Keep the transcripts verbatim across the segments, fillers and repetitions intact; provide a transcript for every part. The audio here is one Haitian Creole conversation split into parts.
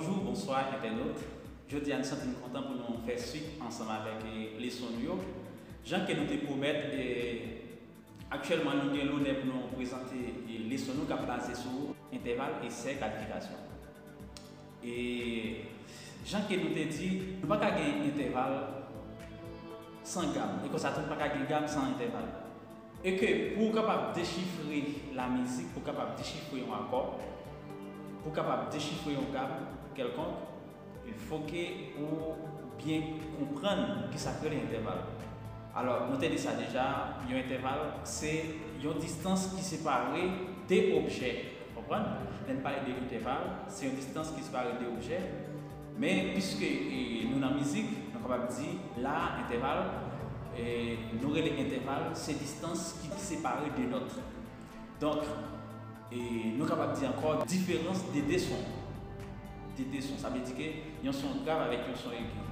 Bonjou, bonswa entènot. Jodi a nou santi n kontan pou nou fè swit ansanm avèk, eh, leson nou yo. Jan ke nou te pwomèt, eh, aktyèlman nou gen lonè pou nou prezante, eh, leson nou k ap baze sou entèval e sè kalifikasyon. E jan ke nou te di, nou pa ka gen entèval san gam, e konsa tou nou pa ka gen gam san entèval. E ke pou w kapab dechifre lamizik, pou w kapab dechifre yon akò, pou w kapab dechifre yon gam kèlkonk, il faut que ou byen konprann kisa k rele entèval. Alò, nou te di sa deja, yon entèval, se yon distans ki separe de objè. Konprann? Lè n pale de entèval, se yon distans ki separe de objè. Men, piske, e, nou nan mizik, nou kapab di, la, entèval, e, nou rele entèval, se distans ki separe de nòt. Donk, e, nou kapab di ankò, diferans de de son. De de son, sa vle di ke yon son grav avèk yon son egi.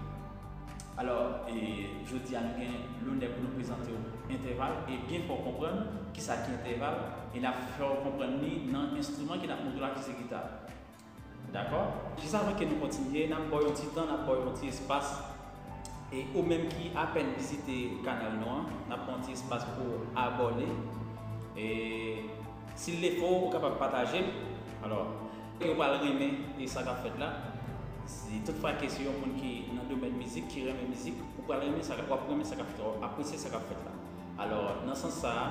Alò, e, jodi a nou gen lonè pou nou prezante w entèval, e byen fè w konprann kisa ki entèval, e n ap fè w konprann li nan enstriman ke n ap montre w la ki se gita. Dakò? Jis avan ke nou kontinye, n ap ba w yon ti tan, n ap ba w yon ti espas. E ou menm ki apèn vizite kanal nou an, n ap ba w yon ti espas pou w abòne. E si l le fo, ou kapab pataje l. Alò, e ou pral renmen e sa k ap fèt la. Si tout fwa ke se yon moun ki nan domèn mizik, ki renmen mizik, ou pral renmen sa, w ap renmen sa k ap fèt la, w ap apresye sa k ap fèt la. Alò, nan sans sa a,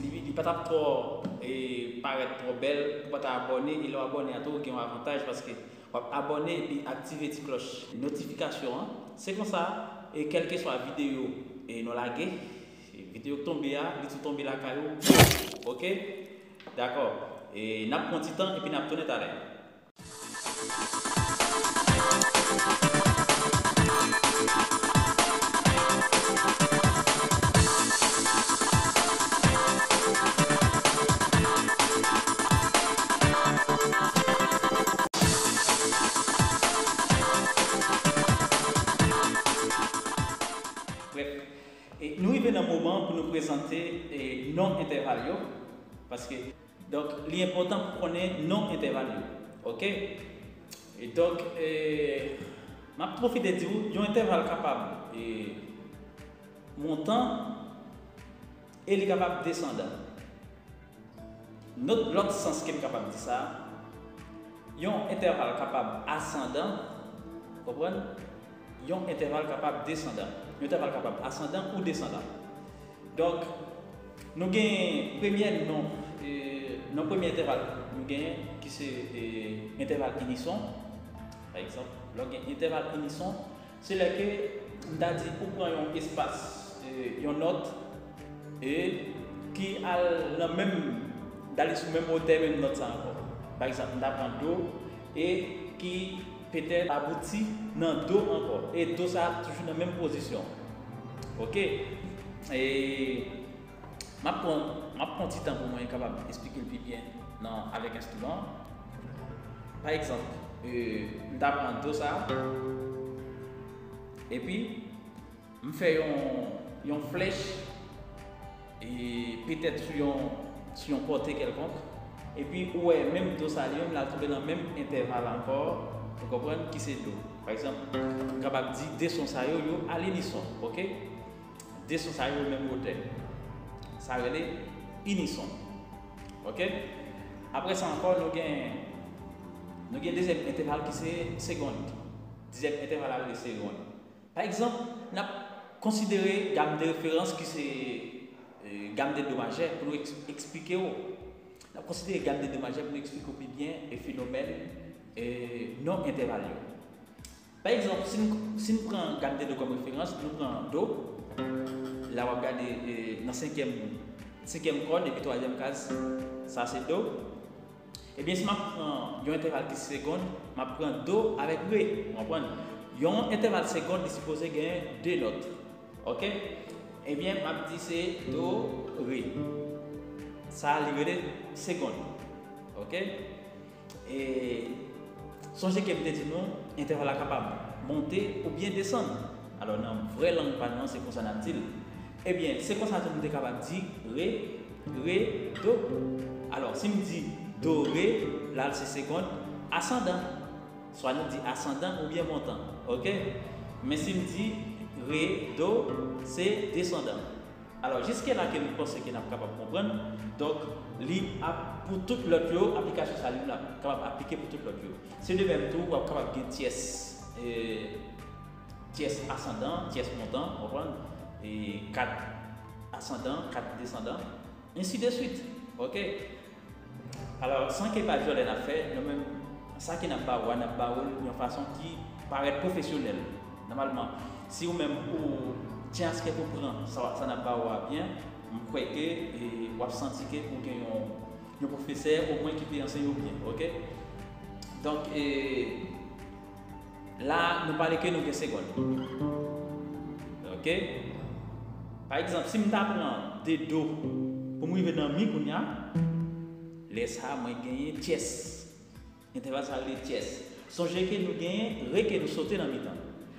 li, li pa t ap twò, e, parèt twò bèl pou w pa ta abòne, e lè w abòne a tou, ou gen yon avantaj paske w ap abòne epi aktive ti klòch notifikasyon an. Se konsa, e kèlkeswa videyo, e, nou lage, e, videyo k tonbe a, li tou tonbe lakay ou. Oke? Dakò. E n ap pran ti tan epi n ap tounen talè. Brèf, e nou rive nan moman pou nou prezante, e, non entèval yo, paske Donk, li enpòtan pou konnen non entèval yo. Oke? E donk, e, m ap pwofite di w, yon entèval kapab, e, montan e li kapab desandan. Lòt, lòt sans ke m kapab di sa, yon entèval kapab asandan, konprann? Yon entèval kapab desandan. Yon entèval kapab asandan ou desandan. Donk, nou gen premye non, e, non premye entèval nou genyen ki se, e, entèval inison. Pa egzanp, lè w gen entèval inison, se lè ke m ta di ou pran yon espas, e, yon nòt, e ki al nan menm, dale sou menm wotè menm nòt sa ankò. Pa egzanp, m ta pran do, e ki petèt abouti nan do ankò. E do sa a toujou nan menm pozisyon. Oke? E m ap pran, m ap pran ti tan pou mwen kapab eksplike l pi byen nan, avèk enstriman. Pa egzanp, e, m ta pran do sa a, epi m fè yon, yon flèch, e petèt sou yon, sou yon pòte kèlkonk, epi ou wè menm do sa li menm, l al tonbe nan menm entèval ankò, ou konprann, ki se do. Pa egzanp, m kapab di de son sa yo, yo al inison, oke? De son sa yo, yo menm wotè. Sa rele inison. Oke? Apre sa ankò, nou gen, nou gen dezyèm entèval ki se segond. Dezyèm entèval la rele segond. Pa egzanp, n ap konsidere gam de referans ki se, e, gam de do majè pou nou eks-, eksplike w. N ap konsidere gam de do majè pou nou eksplike w pi byen, e, fenomèn, e, non entèval yo. Pa egzanp, si n, si n pran gam de do kòm referans, nou pran do, la w ap gade, e, nan senkyèm, senkyèm kòd epi twazyèm kaz, sa se do. Ebyen, si m ap pran yon entèval ki segond, m ap pran do avèk re. Ou konprann? Yon entèval segond, li sipoze gen de nòt. Oke? Ebyen, m ap di se do, re. Sa, li rele segond. Oke? E sonje ke m te di nou, entèval la kapab monte oubyen desann. Alò, nan vrè lang pa nou an, se konsa n ap di l. Ebyen, se konsa tou nou te kapab di re, re, do. Alò, si m di do, re, la se segond asandan. Swa nou di asandan oubyen montan, oke? Men si m di re, do, se desandan. Alò, jiske la ke m panse ke n ap kapab konprann, donk, li ap, pou tout lòt yo, aplikasyon sa li ap kapab aplike pou tout lòt yo. Se de menm tou, w ap kapab gen tyès, e, tyès asandan, tyès montan, w konprann? E kat asandan, kat desandan, ensi de swit. Oke? Alò, san ke pa vyole n ap fè, nou menm, sa ke n ap ba ou a, n ap ba ou l yon fason ki parèt pwofesyonèl. Nòmalman, si ou menm ou tyen askè pou pran sa, sa n ap ba ou a byen, m kwè ke, e, w ap santi ke ou gen yon, yon pwofesè omwen ki te anseye w byen, oke? Donk, e, la, nou pale ke nou gen segonn. Oke? Pa egzanp, si m ta pran de do pou m rive nan mi kounye a, lè sa a, mwen genyen tyès. Entèval sa a rele tyès. Sonje ke nou genyen re ke nou sote nan mitan.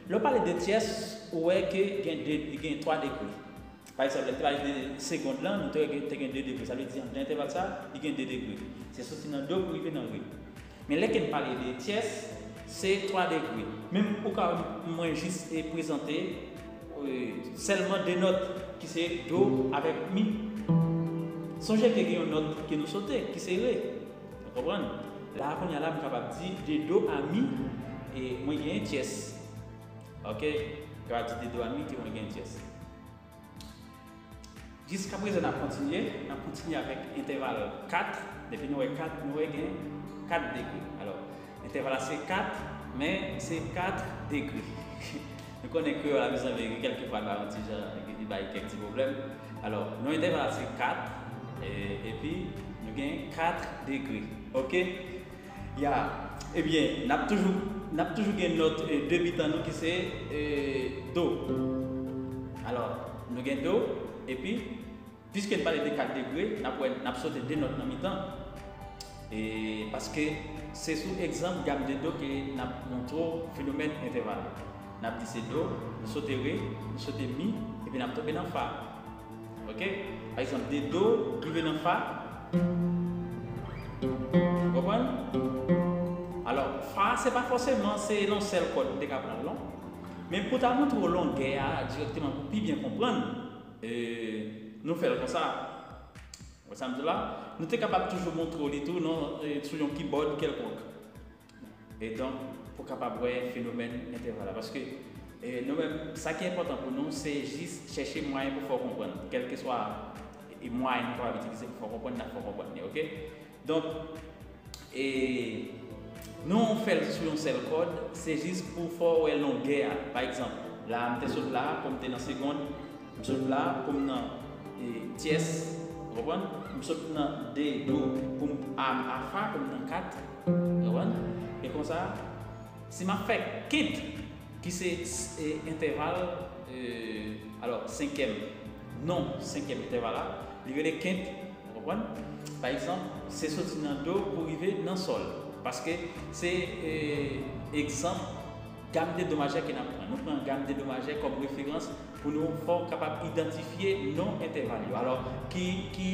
Lè w pale de tyès, ou wè ke gen de, gen twa degre. Pa egzanp, lè n te pale de segonn lan, nou te, te gen de degre. Sa vle di, anndan entèval sa, li gen de degre. Se soti nan do pou rive nan re. Men lè ke n pale de tyès, se twa degre. Menm ou ka wè mwen jis, e, prezante, e, sèlman de nòt ki se do avèk mi. Sonje ke gen yon nòt ke nou sote, ki se re. Ou konprann? La, kounye a la, m kapab di de do a mi, e mwen genyen tyès. Oke? M kapab di de do a mi ke mwen genyen tyès. Jiskaprezan, n ap kontinye. N ap kontinye avèk entèval kat. Depi nou wè kat, nou wè gen kat degre. Alò, entèval la se kat, men se kat degre. Nou konnen kreyòl la, mezanmi, kèlkefwa, l ba yon ti jan, li bay kèk ti pwoblèm. Alò, non, entèval la se kat, e, epi nou gen kat degre. Oke? Ya, ebyen, n ap toujou, n ap toujou gen nòt, e, de mitan nou ki se, e, do. Alò, nou gen do, epi, piske n pale de kat degre, n ap wè, n ap sote de nòt nan mitan. E, paske se sou egzanp gam de do ke n ap montre w fenomèn entèval. N ap di se do, nou sote re, nou sote mi, epi n ap tonbe nan fa. Oke? Pa egzanp, de do rive nan fa. Ou konprann? Alò, fa a se pa fòseman se nan sèl kòd nou te ka pran l, non. Men pou ta montre w longè a dirèkteman pou pi byen konprann, e, nou fè l konsa. Ou wè sa m di w la? Nou te kapab toujou montre w li tou, non, e, sou yon kibòd kèlkonk. E donk, pou kapab wè fenomèn entèval la. Paske, e, nou menm, sa ki enpòtan pou nou, se jis chèche mwayen pou fè w konprann. Kèlkeswa, e, mwayen nou kapab itilize pou fè w konprann, n ap fè w konprann li, oke? Donk, e, nou fè l sou yon sèl kòd, se jis pou fè w wè longè a. Pa egzanp, la, m te sot la, kòm m te nan segonn, m sot la pou m nan, e, tyès, ou konprann? M sot nan de do pou m a, a fa pou m nan kat, ou konprann? E konsa, si m ap fè kent, ki se, e, entèval, e, alò, senkyèm, non senkyèm entèval la, li rele kent, ou konprann? Pa egzanp, se soti nan do pou rive nan sòl. Paske se, e, egzanp gam de do majè ke n ap pran. Nou pran gam de do majè kòm referans pou nou fè w kapab idantifye non entèval yo. Alò, ki, ki,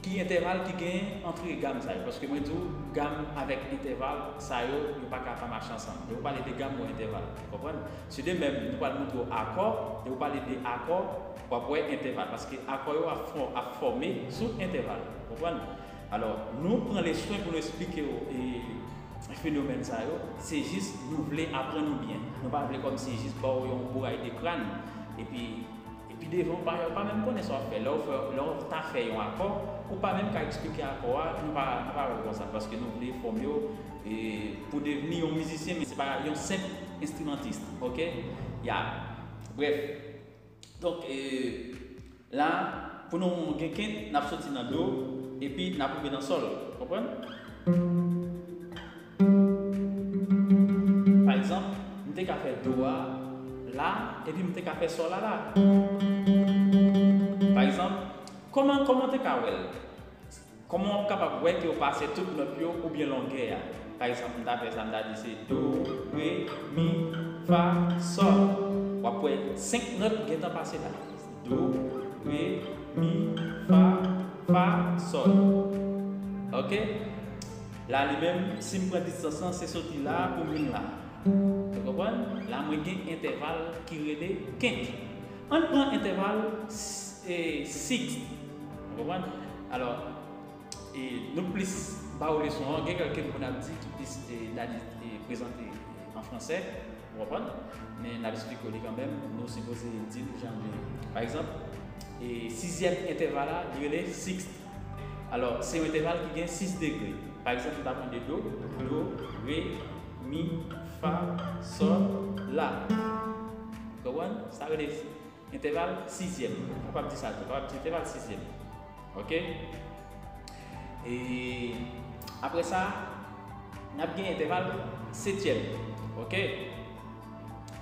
ki entèval ki gen antre gam sa yo? Paske mwen di w, gam avèk entèval sa yo, yo pa ka pa mache ansanm. Lè ou pale de gam ou entèval, ou konprann? Se de menm, nou pral montre w akò, lè ou pale de akò, w ap wè entèval, paske akò yo ap fò-, ap fòme sou entèval, ou konprann? Alò, nou pran le swen pou nou eksplike w, e, fenomèn sa yo, se jis nou vle aprann ou byen. Nou pa vle kòmsi jis ba w yon bouray de kràn, epi, epi devan w pa, w pa menm konnen sa w ap fè. Lè w fè, lè w ta fè yon akò, ou pa menm ka eksplike akò a, nou pa, nou pa wè l konsa, paske nou vle fòme w, e, pou devni yon mizisyen, men se pa yon senp enstrimantis, oke? Ya, brèf. Donk, e, la, pou nou gen kent, n ap soti nan do, epi n ap rive nan sòl. Konprann? Pa egzanp, m te ka fè do a la, epi m te ka fè sòl la la. Pa egzanp, kòman, kòman w te ka wè l? Kòman w ap kapab wè ke w pase tout nòt yo oubyen longè a? Pa egzanp, m ta fè sa, m ta di se do, re, mi, fa, sòl. W ap wè senk nòt gentan pase la. Do, re, mi, fa, fa, sòl. Oke? La li menm, si m pran distans lan, se soti la pou m vin la. Ou konprann? La mwen gen entèval ki rele kent. Ann pran entèval e, siks. Ou konprann? Alò, e, nou plis ba w leson an, gen kèlke mo n ap di ki plis e, n a di, e, prezante e, an fransè. Ou konprann? Men n ap esplike w li kanmenm, nou sipoze di l jan l ye. Pa egzanp, e, sizyèm entèval la, li rele siks. Alò, se yon entèval ki gen sis degre. Pa egzanp, m ta pran de do, do, re, mi, fa, sòl, la. Ou konprann? Sa rele entèval sizyèm. Ou kapab di sa tou, ou kapab di entèval sizyèm. Ok? E apre sa, n ap gen entèval setyèm. Ok?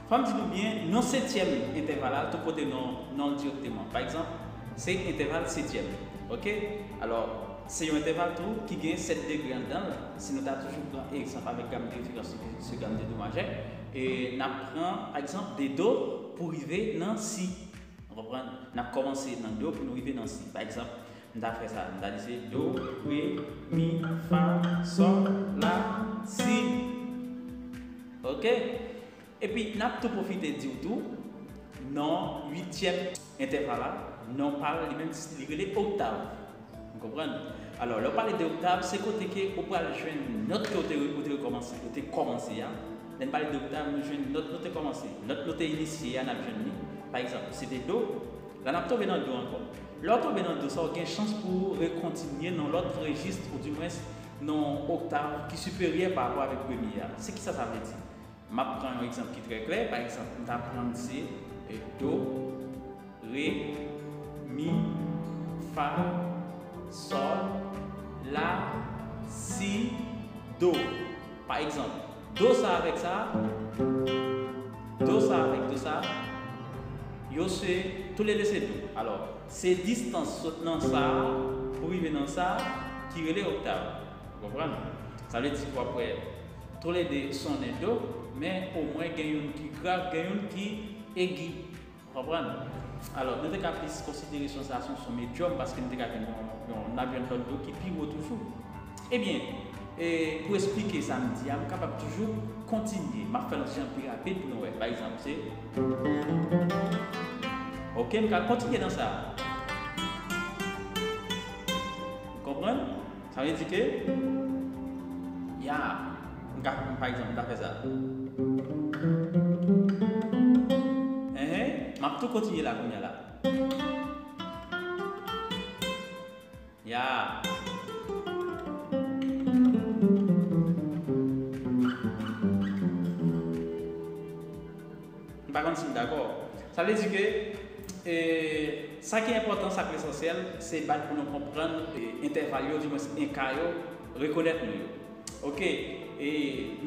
Fò m di nou byen, non setyèm entèval la, tou pote non, non l dirèkteman. Pa egzanp, se entèval setyèm. Ok? Alò, se yon entèval tou ki gen sèt degre anndan l. Si nou ta toujou pran egzanp avèk gam de referans sou, sou gam de do majè, e n ap pran, pa egzanp, de do pou rive nan si. Ou konprann? N ap kòmanse nan do pou nou rive nan si. Pa egzanp, m ta fè sa, m ta di se do, re, mi, fa, sòl, la, si. Ok? Epi, n ap tou pwofite di w tou, non uityèm entèval la, non pa l, li menm, li rele oktav. Ou konprann? Alò, lè w pale de oktav, se kote ke ou pral jwenn nòt ke ou te, ou te rekòmanse, ou te kòmanse a. Lè n pale de oktav, nou jwenn nòt nou te kòmanse. Nòt nou te inisye a, n ap jwenn li. Pa egzanp, se te do. La, n ap tonbe nan do ankò. Lè w tonbe nan do sa, ou gen chans pou w rekontinye nan lòt rejis, oudimwens nan oktav ki siperyè pa rapò avèk premye a. Se kisa sa vle di? M ap pran yon egzanp ki trè klè. Pa egzanp, m ta pran se, e, do, re, mi, fa, sòl, la, si, do. Pa egzanp, do sa avèk sa, do sa avèk do sa, yo se, toulede se do. Alò, se distans sot nan sa pou rive nan sa ki rele oktav. Ou konprann? Sa vle di w ap wè toulede sonnen do, men omwen gen youn ki grav, gen youn ki egi. Ou konprann? Alò, nou te ka plis konsidere son sa se yon son medyòm, paske nou te ka jwenn yon, yon, n ap jwenn lòt do ki pi wo toujou. Ebyen, e, pou esplike sa m di a, m kapab toujou kontinye. M ap fè l yon ti jan pi rapid pou nou wè. Pa egzanp, se. Ok, m ka kontinye nan sa. Ou konprann? Sa vle di ke, ya, m ka, pa egzanp, m ka fè sa. Enhen, m ap tou kontinye la kounye a la. Ya. M pa konn si n dakò. Sa vle di ke, e, sa ki enpòtan, sa k lesansyèl, se bat pou nou konprann, e, entèval yo, dimwens enka yo, rekonèt nou yo. Ok, e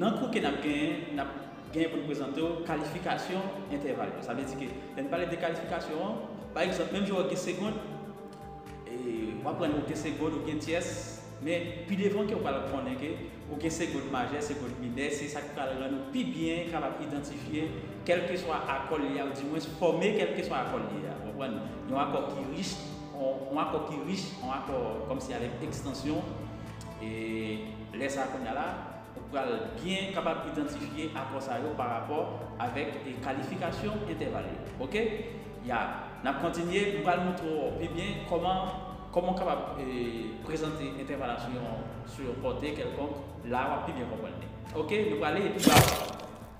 nan kou ke n ap genyen, n ap genyen pou n prezante w kalifikasyon entèval yo. Sa vle di ke lè n pale de kalifikasyon an, pa egzanp, menm jan w gen segond, e, w ap pran ou gen segond, ou gen tyès, men pi devan ke w pral konnen ke ou gen segond majè, segond minè, se sa k pral rann ou pi byen kapab idantifye kèlkeswa akò l ye a, oudimwens fòme kèlkeswa akò l ye a. Ou konprann? Yon akò ki rich, yon, yon akò ki rich, yon akò kòmsi avèk ekstansyon. E lè sa a kounye a la, ou pral byen kapab idantifye akò sa yo parapò avèk, e, kalifikasyon entèval yo. Ok? Ya, n ap kontinye, m pral montre w pi byen kòman, kòman w kapab, e, prezante entèval la sou yon, sou yon pòte kèlkonk, la w ap pi byen konprann li. Ok, nou prale epi ba w.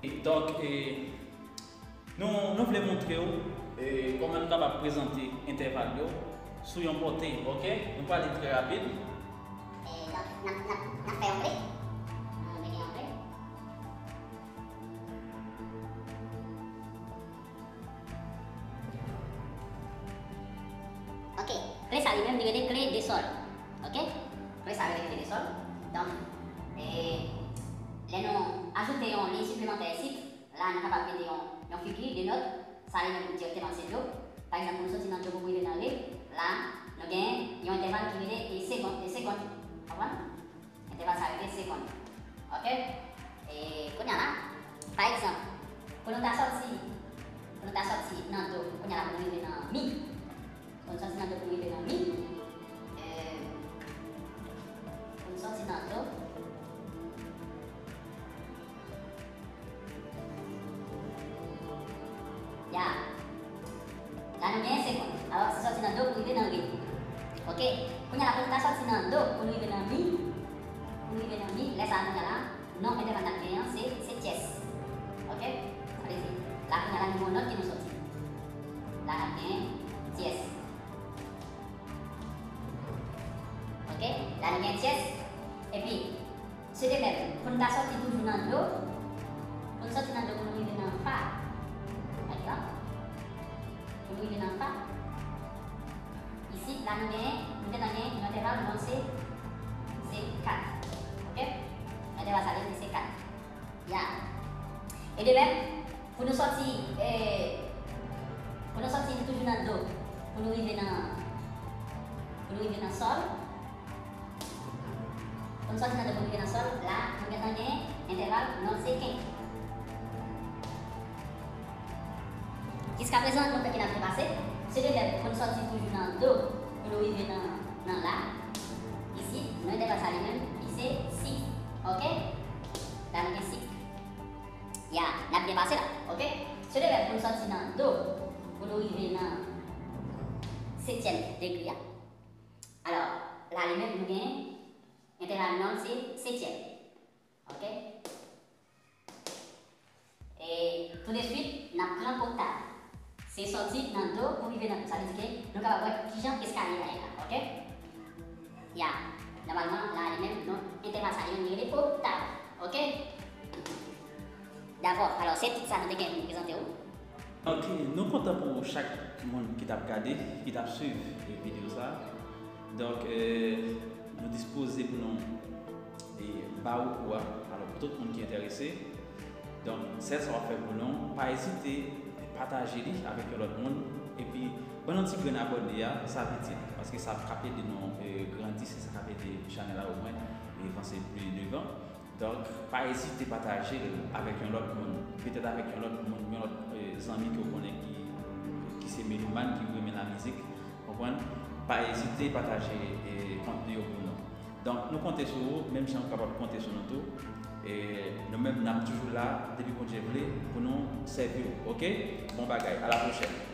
E, donk, e, Nou, nou vle montre w, e, kòman n kapab prezante entèval yo sou yon pòte, ok? Nou prale trè rapid. E, donk, n ap, n ap, n ap fè yon ble. Yon ble, yon ble. Ok, kle sa li menm, li rele kle de sòl. Ok? Kle sa li rele kle de sòl. Donk, e, lè nou ajoute yon liy siplemantè isit, la, nou kapab mete yon, yon figi de nòt, sa li menm dirèkteman se do. Pa egzanp, pou nou soti nan do pou nou rive nan re, la, nou gen yon entèval ki rele e segonn, e segonn. Konprann? Entèval sa rele segonn. Ok? E kounye a la, pa egzanp, pou nou ta sòti, pou nou ta sòti nan do, kounye a la pou nou rive nan mi. Pou n sòti nan do pou n rive nan mi. E, pou n sòti nan do, Lè sa a, kounye a la, non entèval n ap genyen an, se, se tyès. Oke? Sa vle di, la kounye a la, nou gen yon nòt ki nou sòti. La n ap genyen tyès. Oke? La nou gen tyès. Epi, se de menm, pou n ta sòti toujou nan do, pou n sòti nan do, pou nou rive nan fa. Pa egzanp, pou nou rive nan fa, isit, la nou genyen, nou gentan genyen yon entèval, non, se, se kat. Oke? Entèval sa, li se kat. Ya. E de menm, pou nou sòti, eh, pou nou sòti toujou nan do, pou nou rive nan, pou nou rive nan sòl. Pou nou sòti nan do pou nou rive nan sòl, la, nou gentan gen entèval, non, se kenk. Jiskaprezan, nou fè ki n ap byen pase. Se de lèt pou nou sòti toujou nan do pou nou rive nan, nan la. Isit, nou entèval sa li menm, li se sis. Oke? La nou gen sis. Ya, n ap byen pase la. Oke? Se de lèt pou nou sòti nan do pou nou rive nan setyèm degre a. Alò, la li menm nou gen entèval non se setyèm. Oke? E toudeswit, n ap pran oktav. Se sòti nan do pou rive nan do. Sa vle di ke nou kapab wè kijan eskalye a ye la. Oke? Ya. Nòmalman, la li menm, non, entèval sa li menm, li rele oktav. Oke? Dakò. Alò, se tout sa nou te gen pou prezante w. Ok, nou kontan pou chak moun ki t ap gade, ki t ap swiv, eh, videyo sa a. Donk, eh, nou dispoze pou nou, eh, ba ou kou a. Alò, pou tout moun ki enterese, donk, sèl sa w ap fè pou nou, pa ezite pataje li avèk yon lòt moun, epi ban nou ti grenn abòne a, sa ap itil, paske sa ap ede nou, eh, grandi, se sa k ap ede chanèl la omwen, eh, vanse pli devan. Donk, pa ezite pataje l avèk yon lòt moun, petèt avèk yon lòt moun, yon lòt, eh, zanmi ke w konnen ki, ki se melomàn, ki renmen lamizik, konprann? Pa ezite pataje, eh, kontni yo pou nou. Donk, nou konte sou ou, menm jan w kapab konte sou nou tou. E nou menm, n ap toujou la, depi Bondye vle, pou nou sèvi w, oke? Bon bagay, a la pwochèn.